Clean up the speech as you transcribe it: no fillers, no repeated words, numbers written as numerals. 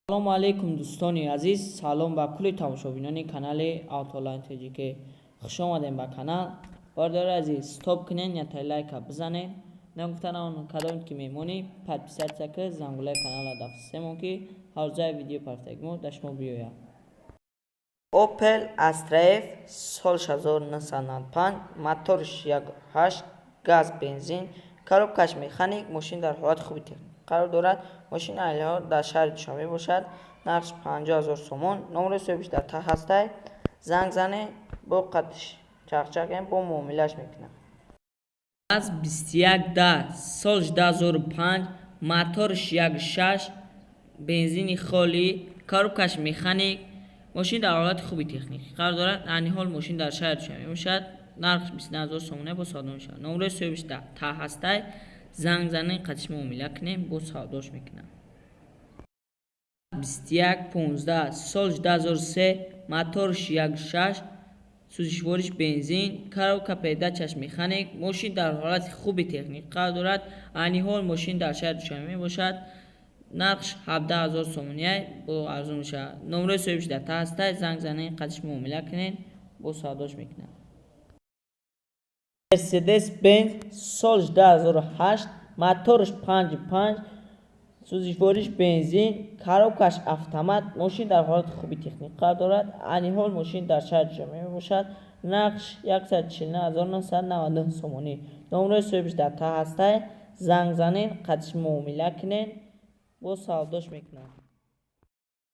Салому алейкум, дӯстони азиз, салом ба кулли тамошобинони канали Автолайн ТҶК. Хуш омадем ба канал. Бародари азиз, стоп кунен, ятай лайка бизанед. Нагуфтанам, кадом ки мемонӣ, подписаться ки, зангулаи канала дафтсемон, ки ҳарҷаи видео партагимо дар шумо биёяд. Opel Astra F, сол 1995, моторш 1.8 газ, бензин, коробкаш механик. Мошин дар ҳолати хуби техникӣ қарор дорад. Мошин айниҳол дар шаҳри Душанбе бошад. Нархш 50 000 сомон. Номери соҳибиш дар таҳ ҳастай. Занг зане, бо қатиш чақчақем, бо муомилаш мекунам. Аз 21 10, сол 2005, моторш 1.6 бензини холӣ, коробкаш механик. Мошин дар ҳолати хуби техникӣ қарор дорад. Айни ҳол мошин дар шаҳри Душанбе мебошад. Нархш 29 000 сомоне, бо савдо мешавад. Номери соҳибиш дар таҳ ҳастай. Занг занед, қатиш муомила кунем, бо савдош мекунам. 21 15, сол 2003, моторш 1.6 сӯзишвориш бензин, коробка передачаш механик. Мошин дар ҳолати хуби техникӣ қарор дорад. Айни ҳол мошин дар шаҳри Душанбе мебошад. Нархш 17 000 сомония, бо арзон мешавад. Номерои соҳибиш дар таҳ ҳастай. Занг занед, қатиш муомила кунед, бо савдош мекунам. Мерседес Бенз, сол 2008, моторш 5.5 сӯзишвориш бензин, коробкаш автомат. Мошин дар ҳолати хуби техникӣ қарор дорад. Айни ҳол мошин дар шаҳри Душанбе мебошад. Нархш 149 999 сомонӣ. Номерои соҳибиш дар таҳ ҳастай. Занг занед, қатиш муомила кунед, бо савдош мекунам.